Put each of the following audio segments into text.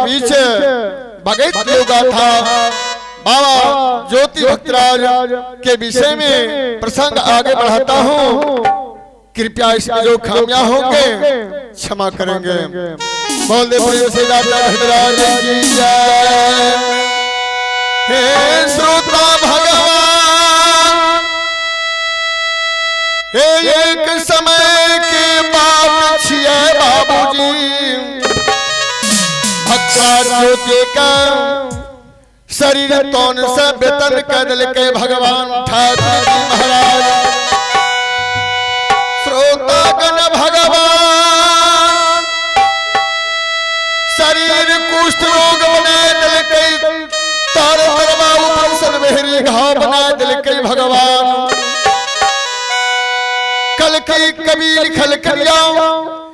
बीच भगत योगाथा बाबा ज्योति भक्तराज के विषय में प्रसंग आगे बढ़ाता हूँ। कृपया इसमें जो खामियां होंगे क्षमा करेंगे। बोल दे प्रिय से दाता धर्मराज की जय। हे श्रोता भगवान, हे एक समय के बात छिए बाबूजी, भक्ता ज्योति का शरीर तौन से वेतन कर के भगवान ठाकुर जी महाराज। श्रोता गण भगवान शरीर कुष्ठ रोग बना दिल के, तार तरवा ऊपर सर्वहरी घाव बना दिल के भगवान। कल के कवि लिखल करिया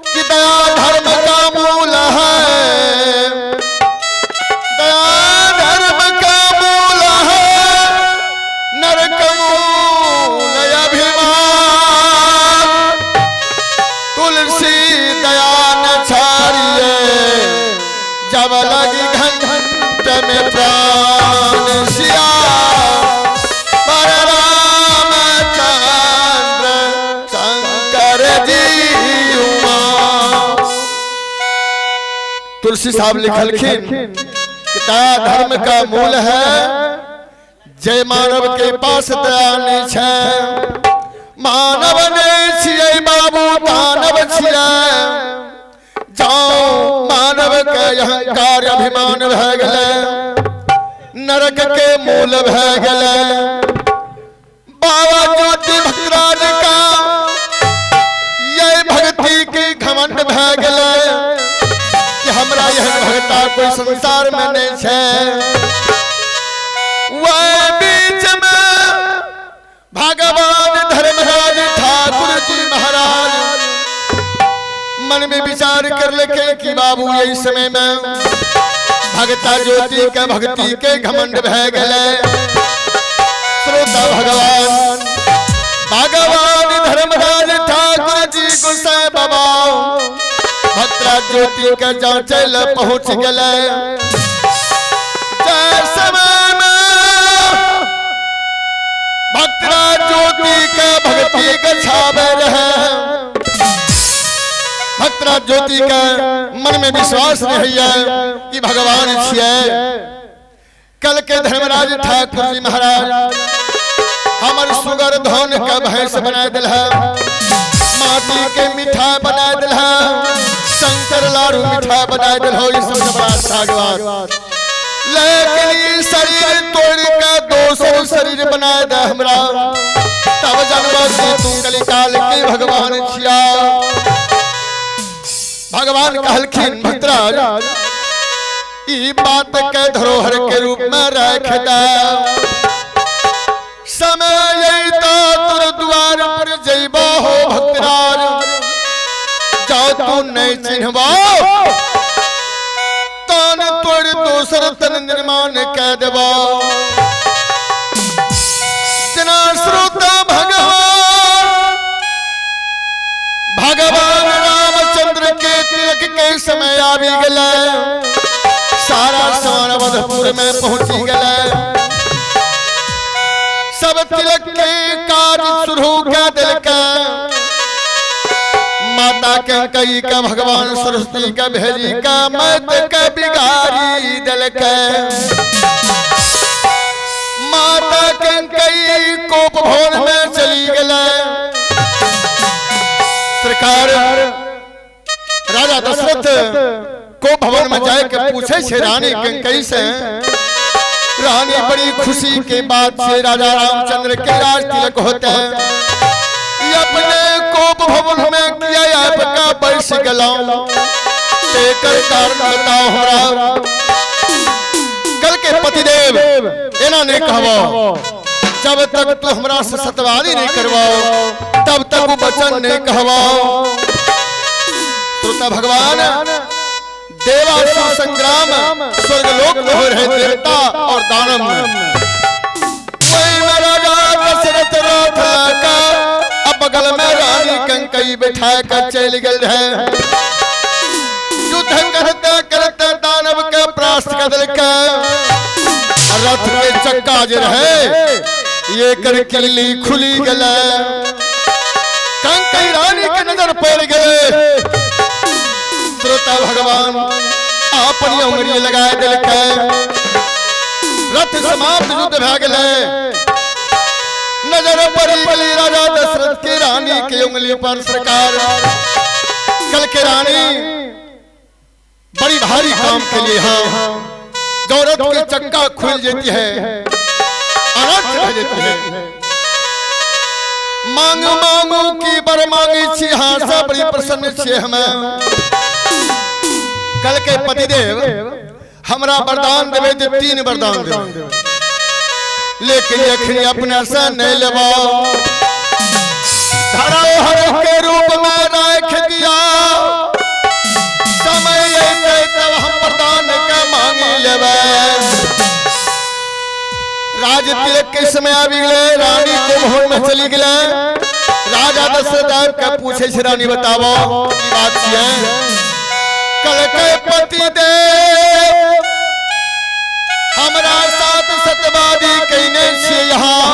कि दया धर्म का मूल है, दया धर्म का मूल है, नरक मूल अभिमान। तुलसी दया न छाड़िए, जब लगी घंट में प्राण सिया। पर रामचंद्र शंकर जी उमा। तुलसी साहब लिखलखिन कि दया धर्म का मूल है, जय मानव के पास दया नहीं छे। मानव नहीं छिए बाबू दानव छिए, जाओ मानव के अहंकार अभिमान भय गले, नरक के मूल भय गले। बाबा ज्योति भक्तराज का यह भक्ति के घमंड भय गले कि हमरा यह भक्ता कोई संसार में नहीं छे। वह बीच में भगवान धर्मराज ठाकुर जी महाराज मन में विचार कर लेके कि बाबू यही समय में भगता ज्योति के भक्ति के घमंड भय गले। श्रोता भगवान भगवान धर्मराज ठाकुर जी गुस्सा बाबा भक्ता ज्योति के जांचे ल पहुंच गले। जय समय में भक्ता ज्योति के भक्ति के छावे रहे, भक्ता ज्योति के मन में विश्वास नहीं है कि भगवान छिए। कल के धर्मराज ठाकुर जी महाराज हमर सुगर धन के भैंस बना दिल है, माटी के मिठाई बना दिल है, शंकर लाड़ू मिठाई बना दिल हो, ये सब बड़ा अच्छा बात। लेकिन ये शरीर तोड़ के 200 शरीर बना दे हमरा, तब जानबो कि तू कलिकाल के भगवान छिया। भगवान कहलखिन भक्तराज ई बात के धरोहर के रूप में रख दे। समय अइता तोर द्वार पर जइबो हो भक्तराज, जाओ तू नहीं चिन्हबो तन तोड़ दोसर तन निर्माण कह देबो। जना श्रोता भगवान भगवान रामचंद्र के तिलक के समय आबि गेलै, सारा सोनवधपुर में पहुंची गेलै। सब तिलक के कार्य शुरू कर दिलकै। माता के कई का भगवान सरस्वती के भेजी का मत के बिगाड़ी दिलकै। माता के कई कोप भवन में चली गेलै। सरकार राजा दशरथ को भवन में जाए के पूछे छे रानी कैकेयी से। रानी बड़ी खुशी के बात से राजा रामचंद्र के राज तिलक होते हैं। ये अपने कोप भवन में किया आपका बैस गलाऊं, तेकर कारण बताओ हमरा। कल के पतिदेव एना नहीं कहबो, जब तक तू हमरा से सतवादी नहीं करवाओ तब तक वो वचन नहीं कहवाओ। श्रोता भगवान देवासुर संग्राम स्वर्गलोक में हो रहे देवता और दानव में। वही में राजा दशरथ रथ का अब बगल में रानी कंकई बैठा कर चल गए रहे। युद्ध करते करते दानव के परास्त कर देलकै। रथ के चक्का जे रहे ये कर किल्ली खुली गेलै। कंकई रानी के नजर पड़ गए। श्रोता भगवान अपनी उंगली लगाए देलकै। रथ समाप्त युद्ध भए गेलै। नजर पड़ी गेली राजा दशरथ के रानी के उंगली पर। सरकार कल के रानी बड़ी भारी काम के लिए, हाँ जो रथ के चक्का खुल जाती है अनर्थ भए जाती है। मांगू मांगू की बर मांगी छी, हाँ सब बड़ी प्रसन्न छे हमें। कल के पतिदेव हमरा वरदान देवे ते 3 वरदान देवे, लेकिन अखनी अपने से नहीं लेबो। धरोहर के रूप में राख दिया, समय अयतै तब हम वरदान के मांगी लेबै। राज तिलक के समय आबि गेलै, रानी कुंभोर में चली गेलै। राजा दशरथ आबि के पूछे छै रानी बताबो की बात छियै। कल के पति देव हमरा साथ सतवादी कइने छियै, यहाँ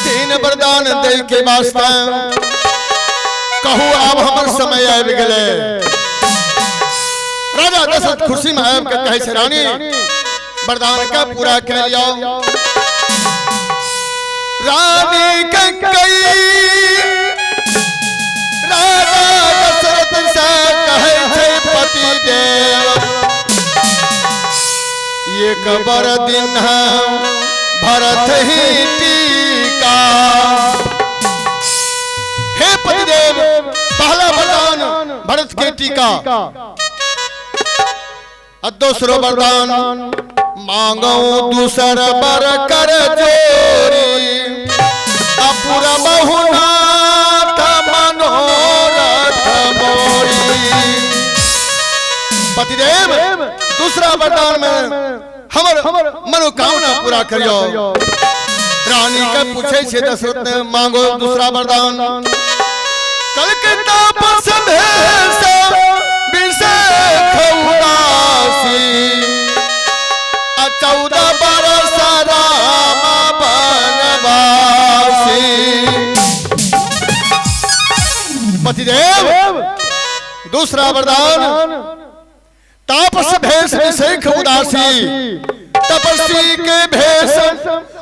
3 वरदान दै के वास्ते। कहू आब हमर समय आबि गेलै। राजा दशरथ खुशी में आबि के कहै छै रानी वरदान का पूरा कर लियो। रानी कंकई राजा दशरथ से कहै छै पति देव एक बर दिन भरत ही टीका। हे पतिदेव पहला वरदान भरत के टीका और दूसरो वरदान मांगो दूसर बर कर जोरी अपूरा बहुनाथ मनोरथ मोरी। पतिदेव दूसरा वरदान में हमर मनोकामना पूरा करियो। रानी के पूछे छे दशरथ ने मांगो दूसरा वरदान। कल के तापस भेष विषेख उदासी 14 बरस राम बनवासी। पतिदेव दूसरा वरदान तापस भेष विषेख उदासी तपस्वी के भेष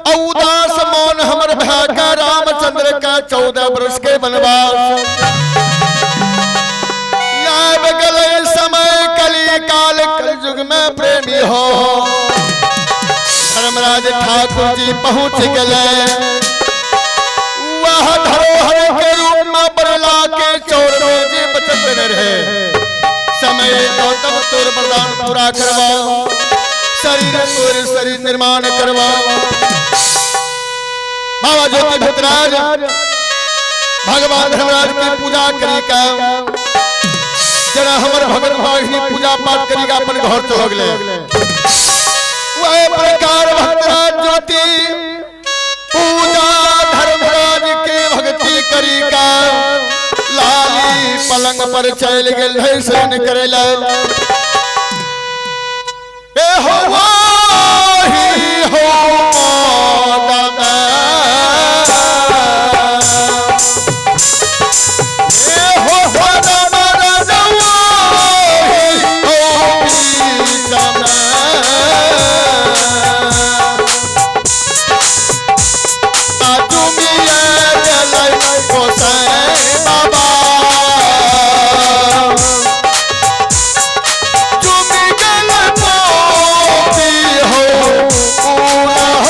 उदास मौन हमर भागा रामचंद्र का 14 वर्ष के वनवास। आब गले समय कली काल कलयुग में प्रेमी हो। धर्मराज ठाकुर जी पहुंच गए। वह धरोहर के रूप में बदला के चोर में जी बचत रहे। समय तो तब तोर वरदान पूरा करवाओ, शरीर तोर शरीर निर्माण करवाओ। बाबा ज्योति भूतराज भगवान धर्मराज की पूजा करी का जरा हमर भगत भागिनी पूजा पाठ करी का अपन घर चल गए। वह प्रकार भक्तराज ज्योति पूजा धर्मराज के भक्ति करी का लाली पलंग पर चल गेल है शयन करेला। ए हो ही हो दादा ए हो दादा राजा हो बीचमा आजुमिया जलै गोसाई बाबा चुमी गल मोती हो पूरा हो।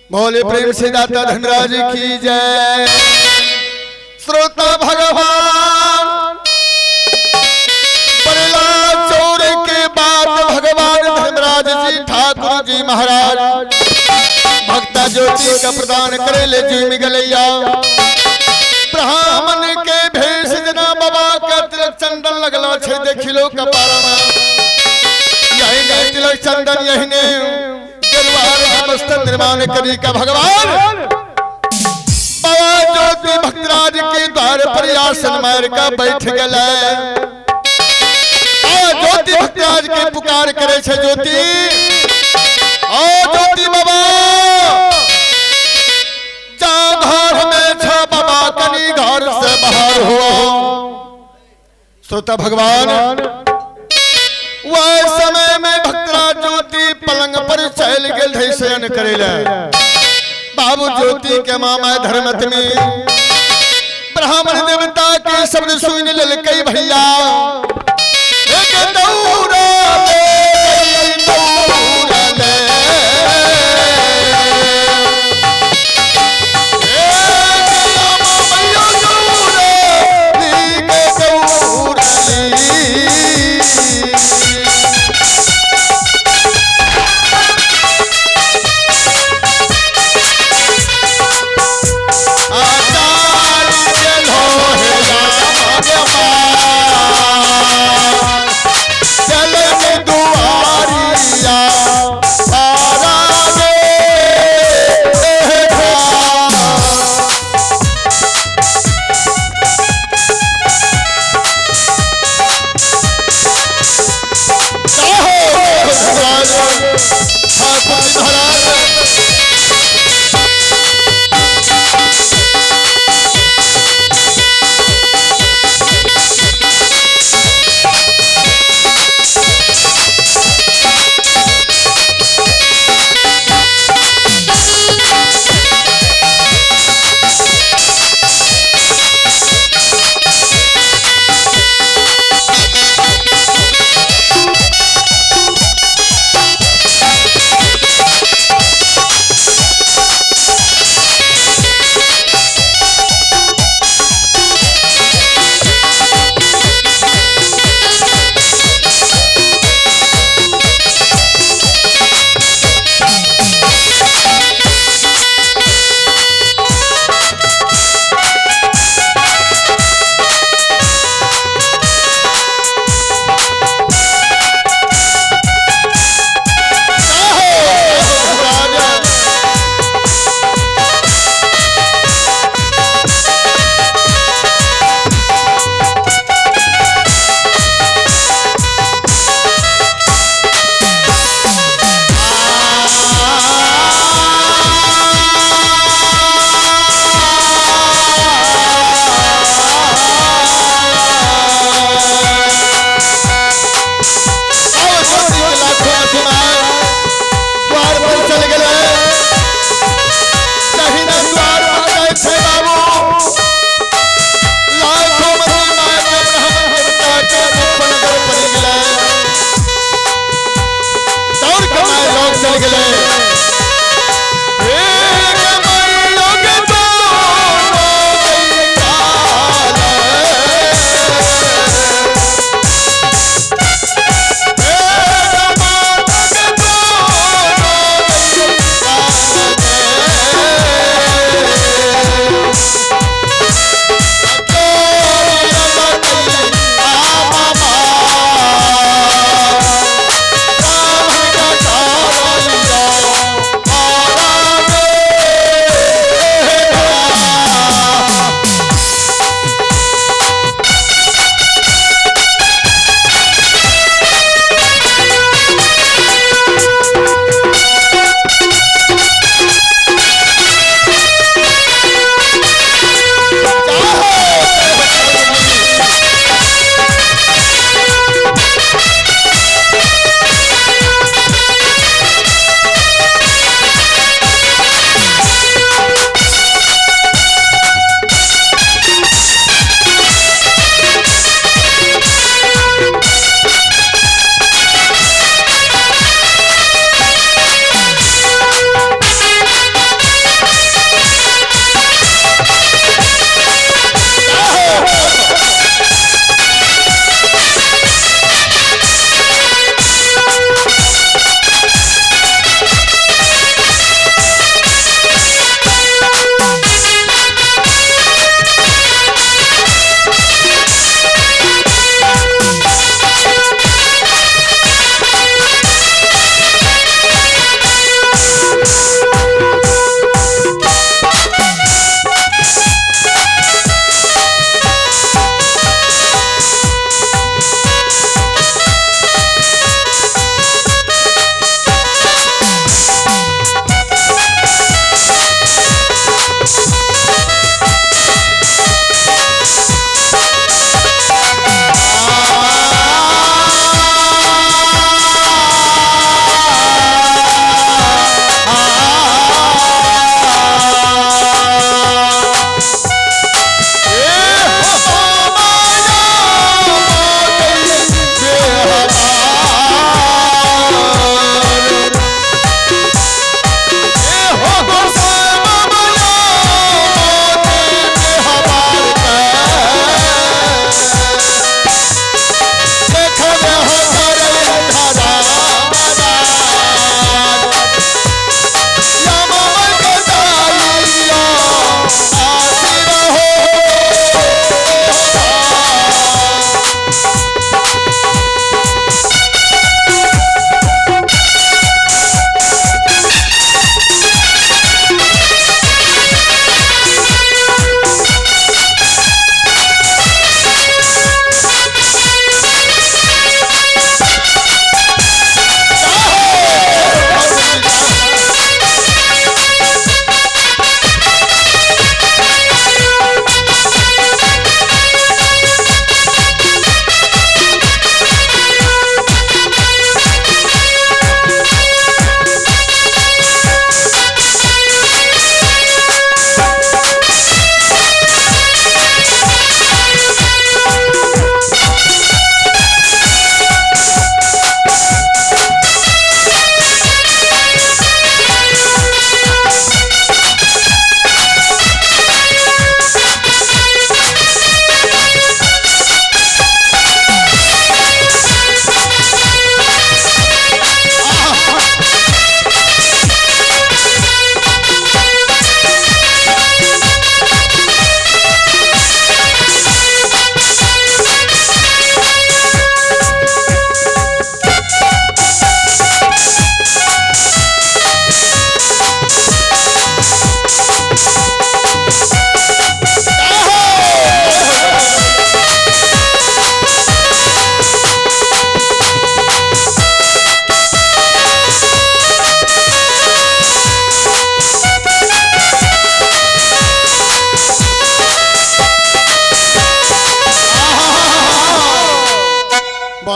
भोले प्रेम से दाता धनराज की जय। श्रोता भगवान पड़ला चोर के बाद भगवान धर्मराज जी ठाकुर जी महाराज भक्ता ज्योति का प्रदान करे ले जी मिगलैया। ब्राह्मण के भेष जना बाबा का तिलक चंदन लगला छे देखिलो कपारा में। यही ने तिलक चंदन यही ने गेरुआ वस्त्र निर्माण करी का भगवान बाबा ज्योति भक्तराज के द्वार पर आसन मार का बैठ गए। आ ज्योति भक्तराज के पुकार करे छे ज्योति, ओ ज्योति बाबा जा घर में छ बाबा कनी घर से बाहर हो। श्रोता भगवान वह समय में भक्तराज ज्योति पलंग पर चल गेल रहे शयन करेले। बाबू ज्योति के मामा धर्मत में ब्राह्मण देवता के शब्द सुन ललकई भैया। एक दौड़ा ले, दौड़ा ले। एक राम मैया दौड़ा ली के दौड़ा ली। आचार्य लोहे राम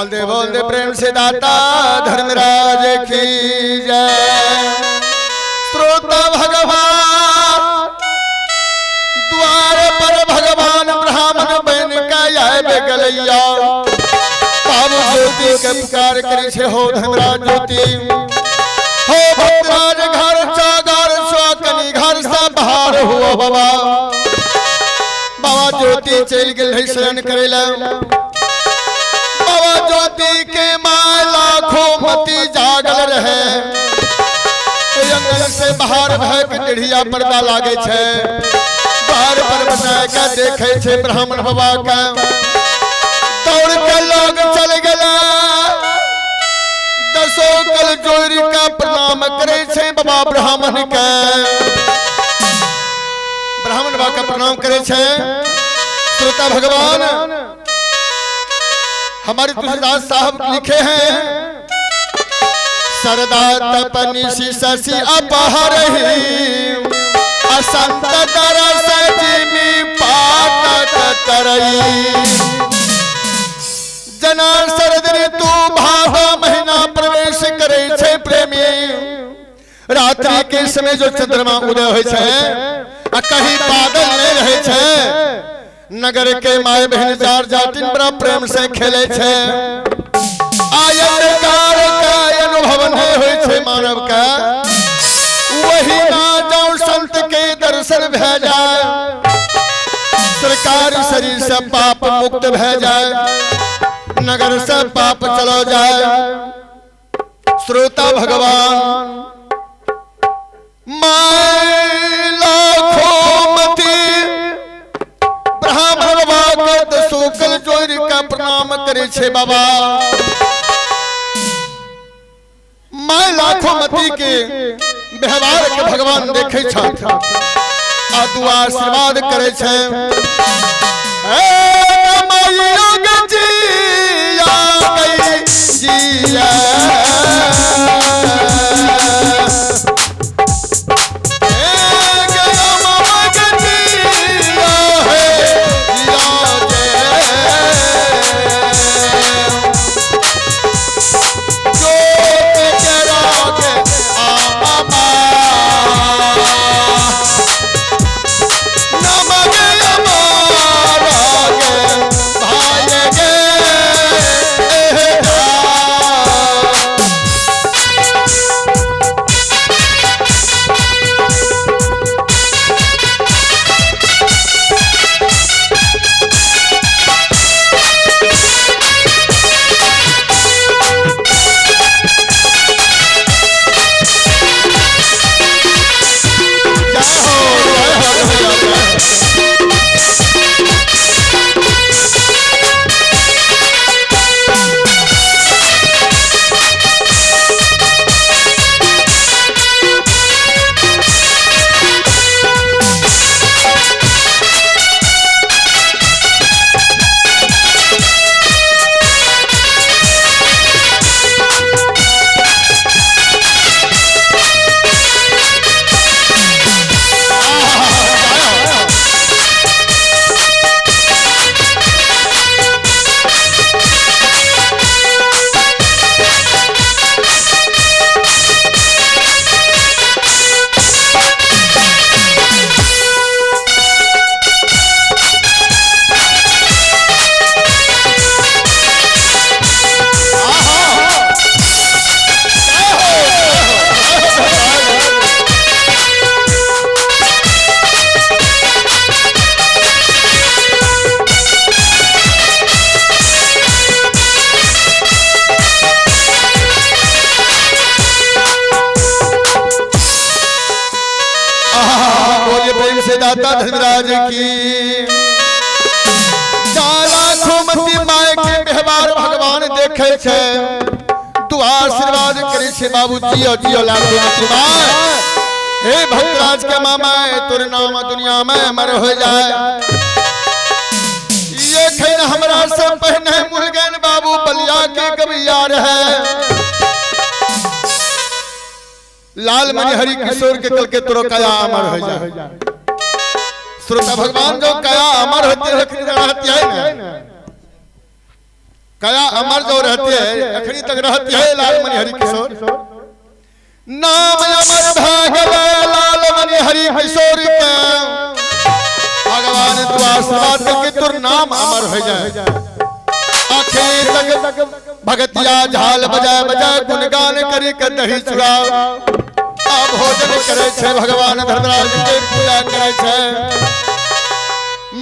बोल दे प्रेम से दाता धर्मराज की जय। श्रोता भगवान द्वार पर भगवान ब्राह्मण बन के आए गलैया। बाबू ज्योति के पुकार करे छे हो धर्मराज ज्योति हो भद्राज घर चागार स्वाकनी घर से बाहर हुआ बाबा। बाबा ज्योति चल गेल है शरण करेला। बाबा ज्योति के माँ लाखों मती जागल रहे। अंगन से बाहर भय के टेढ़िया पर्दा लागे छे। बाहर पर बना के देखे छे ब्राह्मण बाबा के। दौड़ के लोग चल गला। दसों कल जोरी का प्रणाम करे छे बाबा ब्राह्मण के। ब्राह्मण बाबा का प्रणाम करे छे। श्रोता भगवान हमारे तुलसीदास साहब लिखे हैं सरदा तपनि शशि अपहरहि असंत दरस जिमि पातक तरई। जना शरद ऋतु भादो महीना प्रवेश करे छे प्रेमी। रात्रि के समय जो चंद्रमा उदय होय छे आ कहीं बादल नहीं रहे छे। नगर के my बहन चार जातिन बड़ा प्रेम से खेले छे। आयतकार का अनुभव नहीं होय छे मानव का। वही ना जाओ संत के दर्शन भय जाए। सरकार शरीर से पाप मुक्त भय जाए। नगर से पाप चलो जाए। श्रोता भगवान my लाखों मती ब्राह्मण बाबा के शुक्ल जोरी का प्रणाम करे छे बाबा। My लाखों मती के व्यवहार के भगवान देखे छथ आ दुआ आशीर्वाद करे छे। जिया गई जिया दाता धर्मराज की जाला खुमती my के व्यवहार भगवान देखे छे। तू आशीर्वाद करे छे बाबू जियो जियो लाखों मती my. हे भक्तराज के मामा तोर नाम दुनिया में अमर हो जाए। ये खैन हमरा से पहने मुर्गन बाबू बलिया के कबिया रहे। लाल मणिहरि किशोर के कल के तोरो कया अमर हो जाए। श्रोता भगवान जो कया अमर होते रखनी रहती है ना। कया अमर जो रहती है अखनी तक रहती है लाल मणि हरि किशोर। नाम अमर भागव लाल मणि हरि किशोर के। भगवान तू आशीर्वाद के तुर नाम अमर हो जाए। आखिर तक भगतिया झाल बजाए बजाए गुणगान करी के दही चुरा आ भोजन करे छे। भगवान धर्मराज के पूजा करे छे।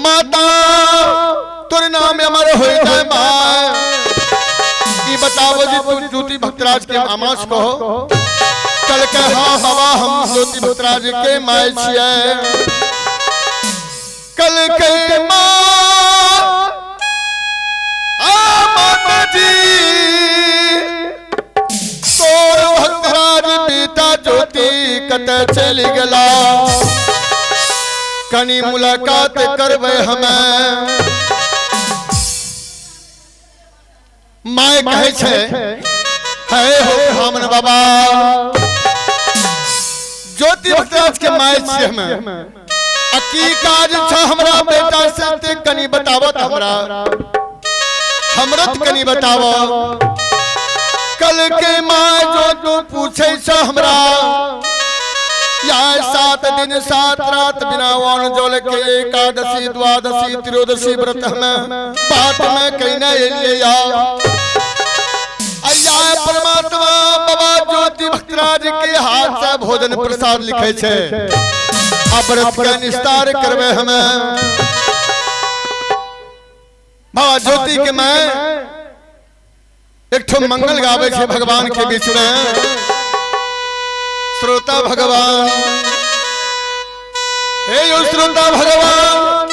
माता तुर नाम अमर हो जाए। मां ई बताओ जी तू ज्योति भक्तराज के आमास कहो। कल के हाँ हवा हम ज्योति भक्तराज के my छिए। कल के मां आ माता जी तोर भक्तराज बेटा ज्योति कत चली गला। कनी मुलाकात करबे हमें। My कहे छे है हो ब्राह्मण बाबा ज्योति भक्तराज के my छिए हमें। आ की काज छ हमरा बेटा से ते कनी बतावत हमरा हमरत कनी बताव। कल के माँ जो तू पूछे छ हमरा या 7 दिन 7 रात बिना वन जल के एकादशी द्वादशी त्रयोदशी व्रत हमें बात में कहने लिए या अया परमात्मा बाबा ज्योति भक्तराज के हाथ से भोजन प्रसाद लिखे छे। अब व्रत का निस्तार करवे हमें। बाबा ज्योति के मैं एक ठो मंगल गावे छे भगवान के बीच में। श्रोता भगवान हे यो श्रोता भगवान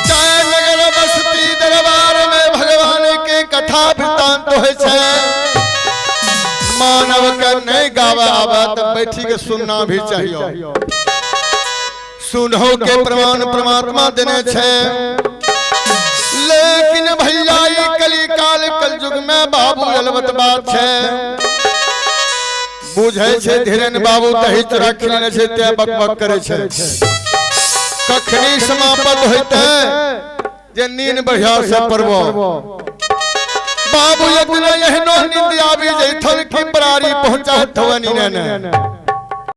चाहे नगर बस्ती दरबार में भगवान के कथा वृत्तांत होय छे। मानव के नहीं गावा आवा तो बैठी के सुनना भी चाहिए। सुनो के प्रमाण परमात्मा देने छे। लेकिन भैया ये कली काल कलयुग में बाबू अलबत बात छे। बुझे छे धीरेन बाबू दही चूड़ा खिलेने छे ते बक बक करे छे। कखनी समाप्त होते जे नींद बढ़िया से पड़बो। बाबू एक दिन एहनो नींद आबि जैथन कि बरारी पहुंचा थवनी ने।